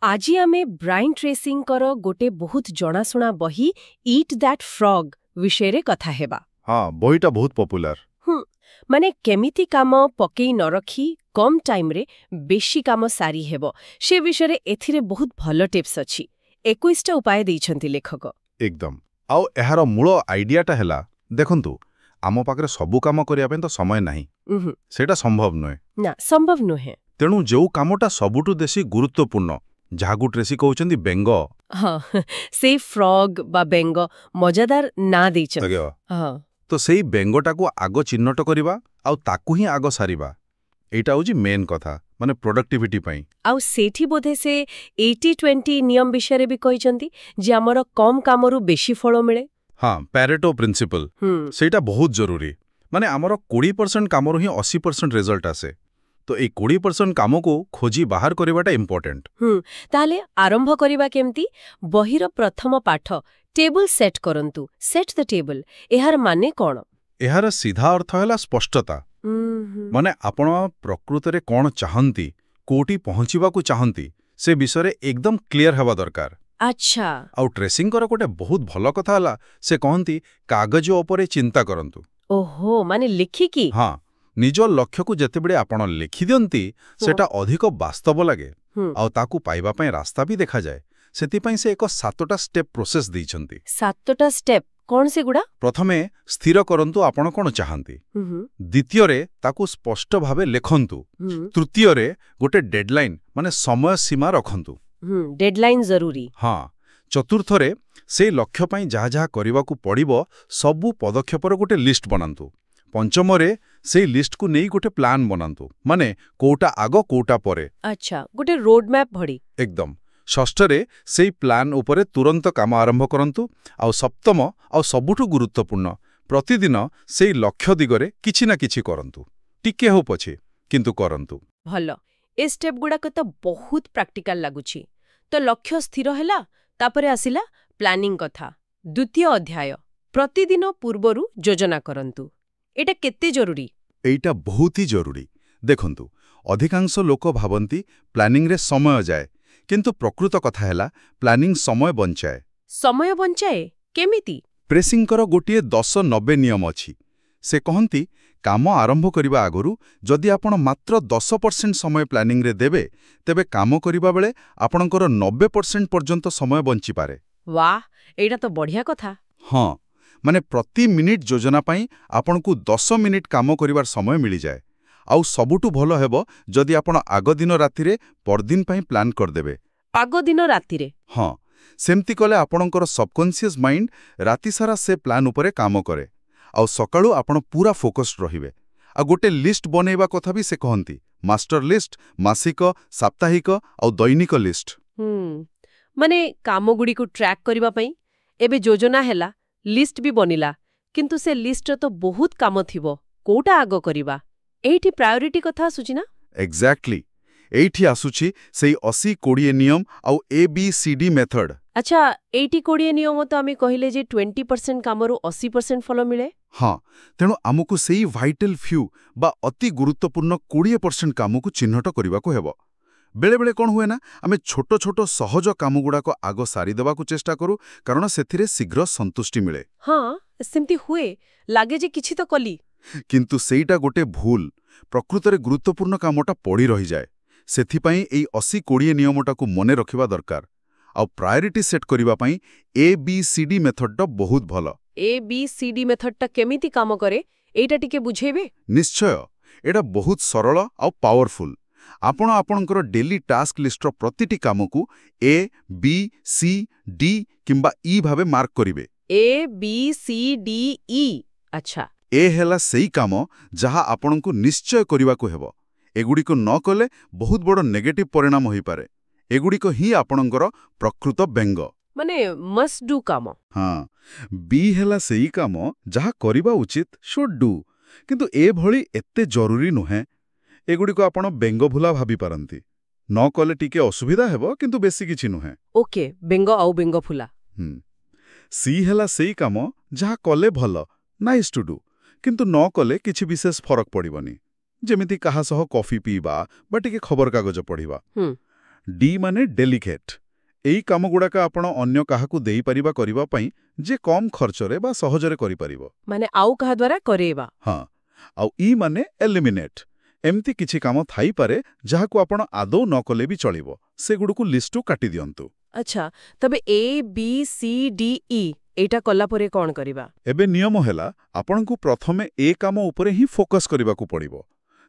ଆଜି ଆମେ ବ୍ରାଇନ୍ ଟ୍ରେସିଙ୍କର ଗୋଟେ ବହୁତ ଜଣାଶୁଣା ବହି ଇଟ୍ that frog ବିଷୟରେ କଥା ହେବା। ହଁ, ବହିଟା ବହୁତ ପପୁଲାର। ମାନେ କେମିତି କାମ ପକେଇ ନ ରଖି କମ୍ ଟାଇମ୍ରେ ବେଶୀ କାମ ସାରି ହେବ, ସେ ବିଷୟରେ ଏଥିରେ ବହୁତ ଭଲ ଟିପ୍ସ ଅଛି। 21ଟା ଉପାୟ ଦେଇଛନ୍ତି ଲେଖକ। ଏକଦମ। ଆଉ ଏହାର ମୂଳ ଆଇଡିଆଟା ହେଲା, ଦେଖନ୍ତୁ, ଆମ ପାଖରେ ସବୁ କାମ କରିବା ପାଇଁ ତ ସମୟ ନାହିଁ। ସେଇଟା ସମ୍ଭବ ନୁହେଁ। ନା, ସମ୍ଭବ ନୁହେଁ। ତେଣୁ ଯେଉଁ କାମଟା ସବୁଠୁ ବେଶୀ ଗୁରୁତ୍ୱପୂର୍ଣ୍ଣ, ଯାହାକୁ ଟ୍ରେସି କହୁଛନ୍ତି ବେଙ୍ଗ। ହଁ, ସେଇ ଫ୍ରଗ୍ ବା ବେଙ୍ଗ, ମଜାଦାର ନାଁ ଦେଇଛନ୍ତି। ତ ସେଇ ବେଙ୍ଗଟାକୁ ଆଗ ଚିହ୍ନଟ କରିବା ଆଉ ତାକୁ ହିଁ ଆଗ ସାରିବା। ଏଇଟା ହେଉଛି ମେନ୍ କଥା, ମାନେ ପ୍ରଡକ୍ଟିଭିଟି ପାଇଁ। ଆଉ ସେଇଠି ବୋଧେ ସେ 80-20 ନିୟମ ବିଷୟରେ ବି କହିଛନ୍ତି ଯେ ଆମର କମ୍ କାମରୁ ବେଶୀ ଫଳ ମିଳେ। ହଁ, ପ୍ୟାରେଟୋ ପ୍ରିନ୍ସିପଲ୍। ସେଇଟା ବହୁତ ଜରୁରୀ। ମାନେ ଆମର 20% କାମରୁ ହିଁ 80% ରେଜଲ୍ଟ ଆସେ। ତ ଏଇ 20% କାମକୁ ଖୋଜି ବାହାର କରିବାଟା ଇମ୍ପୋର୍ଟାଣ୍ଟ। ତାହେଲେ ଆରମ୍ଭ କରିବା କେମିତି? ବହିର ପ୍ରଥମ ପାଠ, ଟେବୁଲ ସେଟ୍ କରନ୍ତୁ, ସେଟ୍ ଦ ଟେବୁଲ। ଏହାର ମାନେ କ'ଣ? ଏହାର ସିଧା ଅର୍ଥ ହେଲା ସ୍ପଷ୍ଟତା। ମାନେ ଆପଣ ପ୍ରକୃତରେ କ'ଣ ଚାହାନ୍ତି, କୋଉଠି ପହଞ୍ଚିବାକୁ ଚାହାନ୍ତି, ସେ ବିଷୟରେ ଏକଦମ କ୍ଲିୟର ହେବା ଦରକାର। ଆଉ ଟ୍ରେସିଙ୍କର ଗୋଟେ ବହୁତ ଭଲ କଥା ହେଲା, ସେ କହନ୍ତି, କାଗଜ ଉପରେ ଚିନ୍ତା କରନ୍ତୁ। ଓହୋ, ମାନେ ଲେଖିକି? ହଁ, ନିଜ ଲକ୍ଷ୍ୟକୁ ଯେତେବେଳେ ଆପଣ ଲେଖିଦିଅନ୍ତି, ସେଟା ଅଧିକ ବାସ୍ତବ ଲାଗେ ଆଉ ତାକୁ ପାଇବା ପାଇଁ ରାସ୍ତା ବି ଦେଖାଯାଏ। ସେଥିପାଇଁ ସେ ଏକ ସାତଟା ଷ୍ଟେପ୍ ପ୍ରୋସେସ୍ ଦେଇଛନ୍ତି। ସାତଟା ଷ୍ଟେପ୍, କ'ଣ ସେଗୁଡ଼ା? ପ୍ରଥମେ, ସ୍ଥିର କରନ୍ତୁ ଆପଣ କ'ଣ ଚାହାନ୍ତି। ଦ୍ୱିତୀୟରେ, ତାକୁ ସ୍ପଷ୍ଟ ଭାବେ ଲେଖନ୍ତୁ। ତୃତୀୟରେ, ଗୋଟେ ଡେଡଲାଇନ୍ ମାନେ ସମୟ ସୀମା ରଖନ୍ତୁ। ଡେଡଲାଇନ୍ ଜରୁରୀ। ହଁ। ଚତୁର୍ଥରେ, ସେଇ ଲକ୍ଷ୍ୟ ପାଇଁ ଯାହା ଯାହା କରିବାକୁ ପଡ଼ିବ, ସବୁ ପଦକ୍ଷେପର ଗୋଟେ ଲିଷ୍ଟ ବନାନ୍ତୁ। ପଞ୍ଚମରେ, ସେଇ ଲିଷ୍ଟକୁ ନେଇ ଗୋଟେ ପ୍ଲାନ୍ ବନାନ୍ତୁ, ମାନେ କୋଉଟା ଆଗ, କୋଉଟା ପରେ। ଆଚ୍ଛା, ଗୋଟେ ରୋଡ ମ୍ୟାପ୍ ଭଳି। ଏକଦମ। ଷଷ୍ଠରେ, ସେଇ ପ୍ଲାନ୍ ଉପରେ ତୁରନ୍ତ କାମ ଆରମ୍ଭ କରନ୍ତୁ। ଆଉ ସପ୍ତମ ଆଉ ସବୁଠୁ ଗୁରୁତ୍ୱପୂର୍ଣ୍ଣ, ପ୍ରତିଦିନ ସେଇ ଲକ୍ଷ୍ୟ ଦିଗରେ କିଛି ନା କିଛି କରନ୍ତୁ। ଟିକେ ହଉ ପଛେ, କିନ୍ତୁ କରନ୍ତୁ। ଭଲ, ଏ ଷ୍ଟେପ୍ ଗୁଡ଼ାକ ତ ବହୁତ ପ୍ରାକ୍ଟିକାଲ ଲାଗୁଛି। ତ ଲକ୍ଷ୍ୟ ସ୍ଥିର ହେଲା, ତାପରେ ଆସିଲା ପ୍ଲାନିଂ କଥା। ଦ୍ୱିତୀୟ ଅଧ୍ୟାୟ, ପ୍ରତିଦିନ ପୂର୍ବରୁ ଯୋଜନା କରନ୍ତୁ। ଏଇଟା କେତେ ଜରୁରୀ? ଏଇଟା ବହୁତ ହି ଜରୁରୀ। ଦେଖନ୍ତୁ, ଅଧିକାଂଶ ଲୋକ ଭାବନ୍ତି ପ୍ଲାନିଂରେ ସମୟ ଯାଏ, କିନ୍ତୁ ପ୍ରକୃତ କଥା ହେଲା ପ୍ଲାନିଂ ସମୟ ବଞ୍ଚାଏ। ସମୟ ବଞ୍ଚାଏ? କେମିତି? ଟ୍ରେସିଙ୍କର ଗୋଟିଏ 10-90 ନିୟମ ଅଛି। ସେ କହନ୍ତି, କାମ ଆରମ୍ଭ କରିବା ଆଗରୁ ଯଦି ଆପଣ ମାତ୍ର 10% ସମୟ ପ୍ଲାନିଂରେ ଦେବେ, ତେବେ କାମ କରିବା ବେଳେ ଆପଣଙ୍କର 90% ପର୍ଯ୍ୟନ୍ତ ସମୟ ବଞ୍ଚିପାରେ। ବାଃ, ଏଇଟା ତ ବଢ଼ିଆ କଥା। ହଁ, ମାନେ ପ୍ରତି ମିନିଟ୍ ଯୋଜନା ପାଇଁ ଆପଣଙ୍କୁ 10 ମିନିଟ୍ କାମ କରିବାର ସମୟ ମିଳିଯାଏ। ଆଉ ସବୁଠୁ ଭଲ ହେବ ଯଦି ଆପଣ ଆଗ ଦିନ ରାତିରେ ପରଦିନ ପାଇଁ ପ୍ଲାନ୍ କରିଦେବେ। ଆଗ ଦିନ ରାତିରେ? ହଁ, ସେମିତି କଲେ ଆପଣଙ୍କର ସବକନସିୟସ୍ ମାଇଣ୍ଡ ରାତିସାରା ସେ ପ୍ଲାନ୍ ଉପରେ କାମ କରେ ଆଉ ସକାଳୁ ଆପଣ ପୁରା ଫୋକସ୍ଡ ରହିବେ। ଆଉ ଗୋଟେ ଲିଷ୍ଟ ବନେଇବା କଥା ବି ସେ କହନ୍ତି, ମାଷ୍ଟର ଲିଷ୍ଟ, ମାସିକ, ସାପ୍ତାହିକ ଆଉ ଦୈନିକ ଲିଷ୍ଟ। ମାନେ କାମଗୁଡ଼ିକୁ ଟ୍ରାକ୍ କରିବା ପାଇଁ। ଏବେ ଯୋଜନା ହେଲା, ଲିଷ୍ଟ ବି ବନିଲା, କିନ୍ତୁ ସେ ଲିଷ୍ଟରେ ତ ବହୁତ କାମ ଥିବ। କୋଉଟା ଆଗ କରିବା? ଏଇଠି ପ୍ରାୟୋରିଟି କଥା ଆସୁଛି ନା? ଏକ୍ଜାକ୍ଟଲି। ଏଇଠି ଆସୁଛି ସେଇ 80-20 ନିୟମ ଆଉ ABCD method. ଆଚ୍ଛା, 80-20 ନିୟମ ତ ଆମେ କହିଲେ ଯେ 20% କାମରୁ 80% ଫଳ ମିଳେ। ହଁ, ତେଣୁ ଆମକୁ ସେଇ ଭାଇଟାଲ ଫ୍ୟୁ ବା ଅତି ଗୁରୁତ୍ୱପୂର୍ଣ୍ଣ 20% କାମକୁ ଚିହ୍ନଟ କରିବାକୁ ହେବ। ବେଳେବେଳେ କ'ଣ ହୁଏ ନା, ଆମେ ଛୋଟ ଛୋଟ ସହଜ କାମଗୁଡ଼ାକ ଆଗ ସାରିଦେବାକୁ ଚେଷ୍ଟା କରୁ, କାରଣ ସେଥିରେ ଶୀଘ୍ର ସନ୍ତୁଷ୍ଟି ମିଳେ। ହଁ, ସେମିତି ହୁଏ। ଲାଗେ ଯେ କିଛି ତ କଲି। କିନ୍ତୁ ସେଇଟା ଗୋଟେ ଭୁଲ। ପ୍ରକୃତରେ ଗୁରୁତ୍ୱପୂର୍ଣ୍ଣ କାମଟା ପଡ଼ି ରହିଯାଏ। ସେଥିପାଇଁ ଏଇ 80-20 ନିୟମଟାକୁ ମନେ ରଖିବା ଦରକାର। ଆଉ ପ୍ରାୟୋରିଟି ସେଟ୍ କରିବା ପାଇଁ ABCD ମେଥଡଟା ବହୁତ ଭଲ। ABCD ମେଥଡଟା କେମିତି କାମ କରେ, ଏଇଟା ଟିକେ ବୁଝେଇବେ? ନିଶ୍ଚୟ। ଏଇଟା ବହୁତ ସରଳ ଆଉ ପାୱାରଫୁଲ୍। ଆପଣ ଆପଣଙ୍କର ଡେଲି ଟାସ୍କ ଲିଷ୍ଟର ପ୍ରତିଟି କାମକୁ ଏ, ବି, ସି, ଡି କିମ୍ବା ଇ ଭାବେ ମାର୍କ କରିବେ। ଏ, ବି, ସି, ଡି, ଇ, ଆଚ୍ଛା। ଏ ହେଲା ସେଇ କାମ ଯାହା ଆପଣଙ୍କୁ ନିଶ୍ଚୟ କରିବାକୁ ହେବ। ଏଗୁଡ଼ିକୁ ନ କଲେ ବହୁତ ବଡ଼ ନେଗେଟିଭ୍ ପରିଣାମ ହୋଇପାରେ। ଏଗୁଡ଼ିକ ହିଁ ଆପଣଙ୍କର ପ୍ରକୃତ ବେଙ୍ଗ। ମାନେ ମଷ୍ଟ ଡୁ କାମ। ହଁ। ବି ହେଲା ସେଇ କାମ ଯାହା କରିବା ଉଚିତ, should do, କିନ୍ତୁ ଏ ଭଳି ଏତେ ଜରୁରୀ ନୁହେଁ। ଏଗୁଡ଼ିକୁ ଆପଣ ବେଙ୍ଗ ଭୁଲା ଭାବିପାରନ୍ତି। ନ କଲେ ଟିକେ ଅସୁବିଧା ହେବ, କିନ୍ତୁ ବେଶୀ କିଛି ନୁହେଁ। ଓକେ, ବେଙ୍ଗ ଆଉ ବେଙ୍ଗ ଫୁଲା। ସି ହେଲା ସେଇ କାମ ଯାହା କଲେ ଭଲ, ନାଇସ୍ ଟୁ do, କିନ୍ତୁ ନ କଲେ କିଛି ବିଶେଷ ଫରକ ପଡ଼ିବନି, ଯେମିତି କାହା ସହ କଫି ପିଇବା ବା ଟିକେ ଖବରକାଗଜ ପଢ଼ିବା। ଡି ମାନେ ଡେଲିଗେଟ୍। ଏଇ କାମଗୁଡ଼ାକ ଆପଣ ଅନ୍ୟ କାହାକୁ ଦେଇପାରିବା କରିବା ପାଇଁ, ଯେ କମ୍ ଖର୍ଚ୍ଚରେ ବା ସହଜରେ କରିପାରିବ। ମାନେ ଆଉ କାହା ଦ୍ୱାରା କରେଇବା। ହଁ, ଆଉ ଇ ମାନେ ଏଲିମିନେଟ୍। ଏମିତି କିଛି କାମ ଥାଇପାରେ ଯାହାକୁ ଆପଣ ଆଦୌ ନ କଲେ ବି ଚଳିବ। ସେଗୁଡ଼ିକୁ ଲିଷ୍ଟରୁ କାଟି ଦିଅନ୍ତୁ। ଆଚ୍ଛା, ତେବେ ଏ, ବି, ସି, ଡି, ଇ ଏଇଟା କଲା ପରେ କ'ଣ କରିବା? ଏବେ ନିୟମ ହେଲା, ଆପଣଙ୍କୁ ପ୍ରଥମେ ଏ କାମ ଉପରେ ହିଁ ଫୋକସ୍ କରିବାକୁ ପଡ଼ିବ।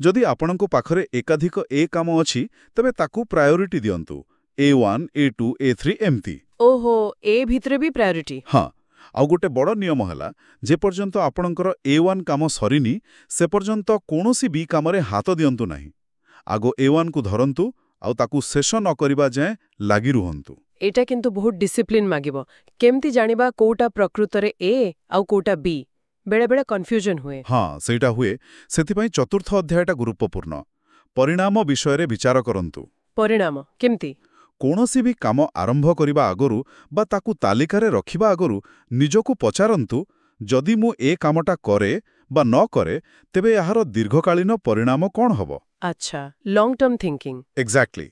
ଯଦି ଆପଣଙ୍କ ପାଖରେ ଏକାଧିକ ଏ କାମ ଅଛି, ତେବେ ତାକୁ ପ୍ରାୟୋରିଟି ଦିଅନ୍ତୁ, A1, A2, A3 ଏମିତି। ଓହୋ, ଏ ଭିତରେ ବି ପ୍ରାୟୋରିଟି। ହଁ, ଆଉ ଗୋଟେ ବଡ଼ ନିୟମ ହେଲା, ଯେପର୍ଯ୍ୟନ୍ତ ଆପଣଙ୍କର A1 କାମ ସରିନି, ସେ ପର୍ଯ୍ୟନ୍ତ କୌଣସି ବି କାମରେ ହାତ ଦିଅନ୍ତୁ ନାହିଁ। ଆଗ A1କୁ ଧରନ୍ତୁ ଆଉ ତାକୁ ଶେଷ ନ କରିବା ଯାଏଁ ଲାଗି ରୁହନ୍ତୁ। ଏଇଟା କିନ୍ତୁ ବହୁତ ଡିସିପ୍ଲିନ୍ ମାଗିବ। କେମିତି ଜାଣିବା କୋଉଟା ପ୍ରକୃତରେ ଏ ଆଉ କୋଉଟା ବି? ବେଳେବେଳେ କନଫ୍ୟୁଜନ ହୁଏ। ହଁ, ସେଇଟା ହୁଏ। ସେଥିପାଇଁ ଚତୁର୍ଥ ଅଧ୍ୟାୟଟା ଗୁରୁତ୍ୱପୂର୍ଣ୍ଣ। ପରିଣାମ ବିଷୟରେ ବିଚାର କରନ୍ତୁ। ପରିଣାମ କେମିତି? କୌଣସି ବି କାମ ଆରମ୍ଭ କରିବା ଆଗରୁ ବା ତାକୁ ତାଲିକାରେ ରଖିବା ଆଗରୁ ନିଜକୁ ପଚାରନ୍ତୁ, ଯଦି ମୁଁ ଏ କାମଟା କରେ ବା ନ କରେ, ତେବେ ଏହାର ଦୀର୍ଘକାଳୀନ ପରିଣାମ କ'ଣ ହେବ? ଆଚ୍ଛା, ଲଙ୍ଗ ଟର୍ମ ଥିଙ୍କିଂ। ଏକ୍ଜାକ୍ଟଲି।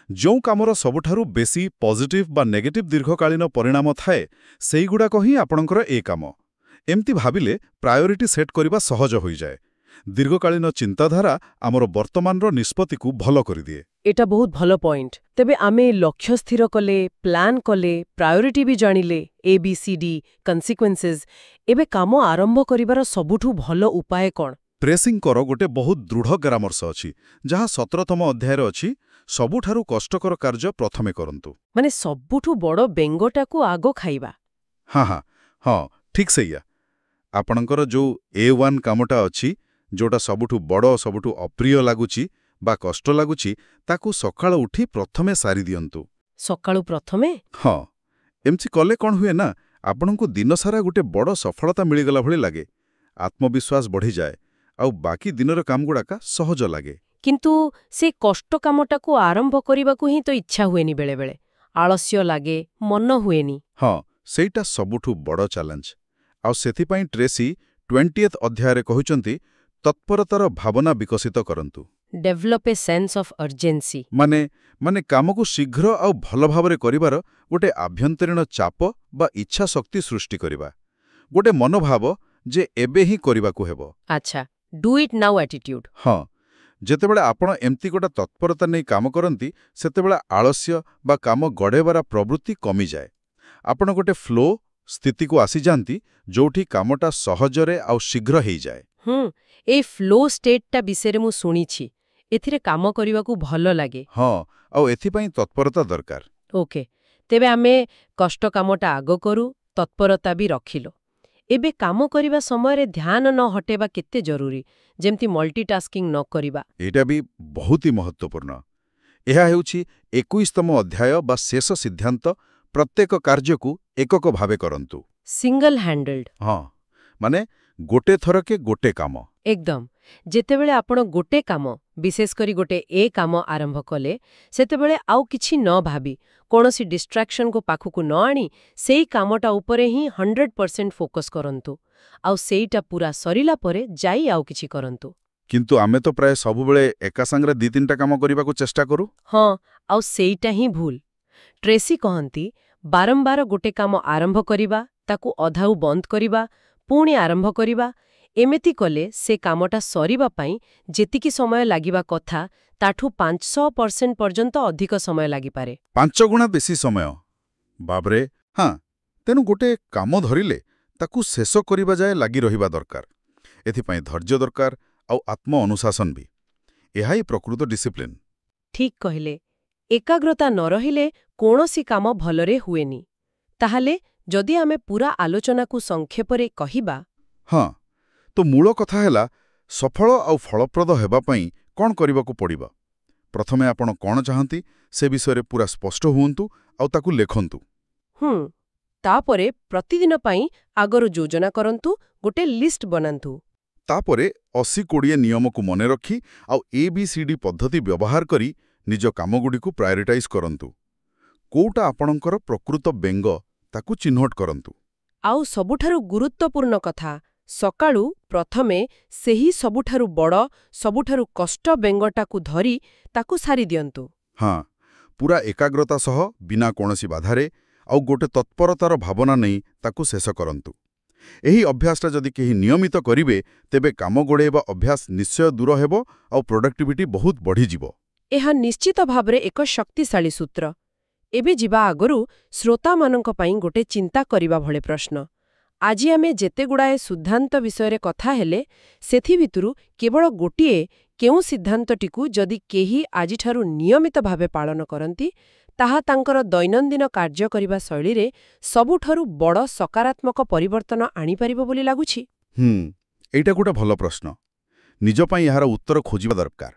ଯେଉଁ କାମର ସବୁଠାରୁ ବେଶୀ ପଜିଟିଭ୍ ବା ନେଗେଟିଭ୍ ଦୀର୍ଘକାଳୀନ ପରିଣାମ ଥାଏ, ସେଇଗୁଡ଼ାକ ହିଁ ଆପଣଙ୍କର ଏ କାମ। ଏମିତି ଭାବିଲେ ପ୍ରାୟୋରିଟି ସେଟ୍ କରିବା ସହଜ ହୋଇଯାଏ। ଦୀର୍ଘକାଳୀନ ଚିନ୍ତାଧାରା ଆମର ବର୍ତ୍ତମାନର ନିଷ୍ପତ୍ତିକୁ ଭଲ କରିଦିଏ। ଏଇଟା ବହୁତ ଭଲ ପଏଣ୍ଟ। ତେବେ ଆମେ ଲକ୍ଷ୍ୟ ସ୍ଥିର କଲେ, ପ୍ଲାନ୍ କଲେ, ପ୍ରାୟୋରିଟି ବି ଜାଣିଲେ, ଏ, ବି, ସି, ଡି, କନସିକ୍ୱେନ୍ସେସ୍। ଏବେ କାମ ଆରମ୍ଭ କରିବାର ସବୁଠୁ ଭଲ ଉପାୟ କ'ଣ? ଟ୍ରେସିଙ୍କର ଗୋଟେ ବହୁତ ଦୃଢ଼ ପରାମର୍ଶ ଅଛି, ଯାହା 17ତମ ଅଧ୍ୟାୟରେ ଅଛି: ସବୁଠାରୁ କଷ୍ଟକର କାର୍ଯ୍ୟ ପ୍ରଥମେ କରନ୍ତୁ। ମାନେ ସବୁଠୁ ବଡ଼ ବେଙ୍ଗଟାକୁ ଆଗ ଖାଇବା। ହଁ ହଁ ହଁ ଠିକ୍ ସେଇଆ। ଆପଣଙ୍କର ଯୋଉ A1 କାମଟା ଅଛି, ଯୋଉଟା ସବୁଠୁ ବଡ଼, ସବୁଠୁ ଅପ୍ରିୟ ଲାଗୁଛି ବା କଷ୍ଟ ଲାଗୁଛି, ତାକୁ ସକାଳୁ ଉଠି ପ୍ରଥମେ ସାରିଦିଅନ୍ତୁ। ସକାଳୁ ପ୍ରଥମେ? ହଁ, ଏମିତି କଲେ କ'ଣ ହୁଏ ନା, ଆପଣଙ୍କୁ ଦିନସାରା ଗୋଟେ ବଡ଼ ସଫଳତା ମିଳିଗଲା ଭଳି ଲାଗେ। ଆତ୍ମବିଶ୍ୱାସ ବଢ଼ିଯାଏ ଆଉ ବାକି ଦିନର କାମଗୁଡ଼ାକ ସହଜ ଲାଗେ। କିନ୍ତୁ ସେ କଷ୍ଟ କାମଟାକୁ ଆରମ୍ଭ କରିବାକୁ ହିଁ ତ ଇଚ୍ଛା ହୁଏନି ବେଳେବେଳେ। ଆଳସ୍ୟ ଲାଗେ, ମନ ହୁଏନି। ହଁ, ସେଇଟା ସବୁଠୁ ବଡ଼ ଚ୍ୟାଲେଞ୍ଜ। ଆଉ ସେଥିପାଇଁ ଟ୍ରେସି 20th ଅଧ୍ୟାୟରେ କହୁଛନ୍ତି, ତତ୍ପରତାର ଭାବନା ବିକଶିତ କରନ୍ତୁ। Develop a sense of urgency. ମାନେ ମାନେ କାମକୁ ଶୀଘ୍ର ଆଉ ଭଲ ଭାବରେ କରିବାର ଗୋଟେ ଆଭ୍ୟନ୍ତରୀଣ ଚାପ ବା ଇଚ୍ଛା ଶକ୍ତି ସୃଷ୍ଟି କରିବା। ଗୋଟେ ମନୋଭାବ ଯେ ଏବେ ହିଁ କରିବାକୁ ହେବ। ଆଚ୍ଛା, do eat now attitude. ହଁ, ଯେତେବେଳେ ଆପଣ ଏମିତି ଗୋଟେ ତତ୍ପରତା ନେଇ କାମ କରନ୍ତି, ସେତେବେଳେ ଆଳସ୍ୟ ବା କାମ ଗଡ଼େଇବାର ପ୍ରବୃତ୍ତି କମିଯାଏ। ଆପଣ ଗୋଟେ ଫ୍ଲୋ ସ୍ଥିତିକୁ ଆସିଯାଆନ୍ତି, ଯୋଉଠି କାମଟା ସହଜରେ ଆଉ ଶୀଘ୍ର ହେଇଯାଏ। ଏଇ ଫ୍ଲୋ ଷ୍ଟେଟ୍ଟା ବିଷୟରେ ମୁଁ ଶୁଣିଛି। ଏଥିରେ କାମ କରିବାକୁ ଭଲ ଲାଗେ। ହଁ, ଆଉ ଏଥିପାଇଁ ତତ୍ପରତା ଦରକାର। ଓକେ, ତେବେ ଆମେ କଷ୍ଟ କାମଟା ଆଗ କରୁ, ତତ୍ପରତା ବି ରଖିଲୁ। ଏବେ କାମ କରିବା ସମୟରେ ଧ୍ୟାନ ନ ହଟେଇବା କେତେ ଜରୁରୀ, ଯେମିତି ମଲ୍ଟିଟାସ୍କିଂ ନ କରିବା? ଏଇଟା ବି ବହୁତ ହି ମହତ୍ତ୍ୱପୂର୍ଣ୍ଣ। ଏହା ହେଉଛି 21ତମ ଅଧ୍ୟାୟ ବା ଶେଷ ସିଦ୍ଧାନ୍ତ: ପ୍ରତ୍ୟେକ କାର୍ଯ୍ୟକୁ ଏକକ ଭାବେ କରନ୍ତୁ। ସିଙ୍ଗଲ ହ୍ୟାଣ୍ଡେଲ୍ଡ। ହଁ, ମାନେ ଗୋଟେ ଥରକେ ଗୋଟେ କାମ। ଏକଦମ। ଯେତେବେଳେ ଆପଣ ଗୋଟେ କାମ, ବିଶେଷ କରି ଗୋଟେ ଏ କାମ ଆରମ୍ଭ କଲେ, ସେତେବେଳେ ଆଉ କିଛି ନ ଭାବି, କୌଣସି ଡିଷ୍ଟ୍ରାକ୍ସନକୁ ପାଖକୁ ନ ଆଣି ସେଇ କାମଟା ଉପରେ ହିଁ 100% ଫୋକସ୍ କରନ୍ତୁ। ଆଉ ସେଇଟା ପୁରା ସରିଲା ପରେ ଯାଇ ଆଉ କିଛି କରନ୍ତୁ। କିନ୍ତୁ ଆମେ ତ ପ୍ରାୟ ସବୁବେଳେ ଏକା ସାଙ୍ଗରେ ଦି ତିନିଟା କାମ କରିବାକୁ ଚେଷ୍ଟା କରୁ। ହଁ, ଆଉ ସେଇଟା ହିଁ ଭୁଲ। ଟ୍ରେସି କହନ୍ତି, ବାରମ୍ବାର ଗୋଟେ କାମ ଆରମ୍ଭ କରିବା, ତାକୁ ଅଧାରୁ ବନ୍ଦ କରିବା, ପୁଣି ଆରମ୍ଭ କରିବା, ଏମିତି କଲେ ସେ କାମଟା ସରିବା ପାଇଁ ଯେତିକି ସମୟ ଲାଗିବା କଥା, ତାଠୁ 500% ପର୍ଯ୍ୟନ୍ତ ଅଧିକ ସମୟ ଲାଗିପାରେ। 5 ଗୁଣା ବେଶୀ ସମୟ, ବାବରେ! ହଁ, ତେଣୁ ଗୋଟେ କାମ ଧରିଲେ ତାକୁ ଶେଷ କରିବା ଯାଏ ଲାଗି ରହିବା ଦରକାର। ଏଥିପାଇଁ ଧୈର୍ଯ୍ୟ ଦରକାର ଆଉ ଆତ୍ମ ଅନୁଶାସନ ବି। ଏହା ହିଁ ପ୍ରକୃତ ଡିସିପ୍ଲିନ୍। ଠିକ୍ କହିଲେ। ଏକାଗ୍ରତା ନ ରହିଲେ କୌଣସି କାମ ଭଲରେ ହୁଏନି। ତାହେଲେ ଯଦି ଆମେ ପୁରା ଆଲୋଚନାକୁ ସଂକ୍ଷେପରେ କହିବା? ହଁ, ତ ମୂଳ କଥା ହେଲା, ସଫଳ ଆଉ ଫଳପ୍ରଦ ହେବା ପାଇଁ କ'ଣ କରିବାକୁ ପଡ଼ିବ? ପ୍ରଥମେ ଆପଣ କ'ଣ ଚାହାନ୍ତି ସେ ବିଷୟରେ ପୁରା ସ୍ପଷ୍ଟ ହୁଅନ୍ତୁ ଆଉ ତାକୁ ଲେଖନ୍ତୁ। ତାପରେ ପ୍ରତିଦିନ ପାଇଁ ଆଗରୁ ଯୋଜନା କରନ୍ତୁ, ଗୋଟେ ଲିଷ୍ଟ ବନାନ୍ତୁ। ତାପରେ 80-20 ନିୟମକୁ ମନେ ରଖି ଆଉ ABCD ପଦ୍ଧତି ବ୍ୟବହାର କରି ନିଜ କାମଗୁଡ଼ିକୁ ପ୍ରାୟୋରିଟାଇଜ୍ କରନ୍ତୁ। କୋଉଟା ଆପଣଙ୍କର ପ୍ରକୃତ ବେଙ୍ଗ, ତାକୁ ଚିହ୍ନଟ କରନ୍ତୁ। ଆଉ ସବୁଠାରୁ ଗୁରୁତ୍ୱପୂର୍ଣ୍ଣ କଥା, ସକାଳୁ ପ୍ରଥମେ ସେହି ସବୁଠାରୁ ବଡ଼, ସବୁଠାରୁ କଷ୍ଟ ବେଙ୍ଗଟାକୁ ଧରି ତାକୁ ସାରିଦିଅନ୍ତୁ। ହଁ, ପୁରା ଏକାଗ୍ରତା ସହ, ବିନା କୌଣସି ବାଧାରେ, ଆଉ ଗୋଟେ ତତ୍ପରତାର ଭାବନା ନେଇ ତାକୁ ଶେଷ କରନ୍ତୁ। ଏହି ଅଭ୍ୟାସଟା ଯଦି କେହି ନିୟମିତ କରିବେ, ତେବେ କାମ ଗୋଡ଼େଇବା ଅଭ୍ୟାସ ନିଶ୍ଚୟ ଦୂର ହେବ ଆଉ ପ୍ରଡକ୍ଟିଭିଟି ବହୁତ ବଢ଼ିଯିବ। ଏହା ନିଶ୍ଚିତ ଭାବରେ ଏକ ଶକ୍ତିଶାଳୀ ସୂତ୍ର। ଏବେ ଯିବା ଆଗରୁ ଶ୍ରୋତାମାନଙ୍କ ପାଇଁ ଗୋଟେ ଚିନ୍ତା କରିବା ଭଳି ପ୍ରଶ୍ନ। ଆଜି ଆମେ ଯେତେଗୁଡ଼ାଏ ସିଦ୍ଧାନ୍ତ ବିଷୟରେ କଥା ହେଲେ, ସେଥି ଭିତରୁ କେବଳ ଗୋଟିଏ କେଉଁ ସିଦ୍ଧାନ୍ତଟିକୁ ଯଦି କେହି ଆଜିଠାରୁ ନିୟମିତ ଭାବେ ପାଳନ କରନ୍ତି, ତାହା ତାଙ୍କର ଦୈନନ୍ଦିନ କାର୍ଯ୍ୟ କରିବା ଶୈଳୀରେ ସବୁଠାରୁ ବଡ଼ ସକାରାତ୍ମକ ପରିବର୍ତ୍ତନ ଆଣିପାରିବ ବୋଲି ଲାଗୁଛି? ହୁଁ, ଏଇଟା ଗୋଟେ ଭଲ ପ୍ରଶ୍ନ। ନିଜ ପାଇଁ ଏହାର ଉତ୍ତର ଖୋଜିବା ଦରକାର।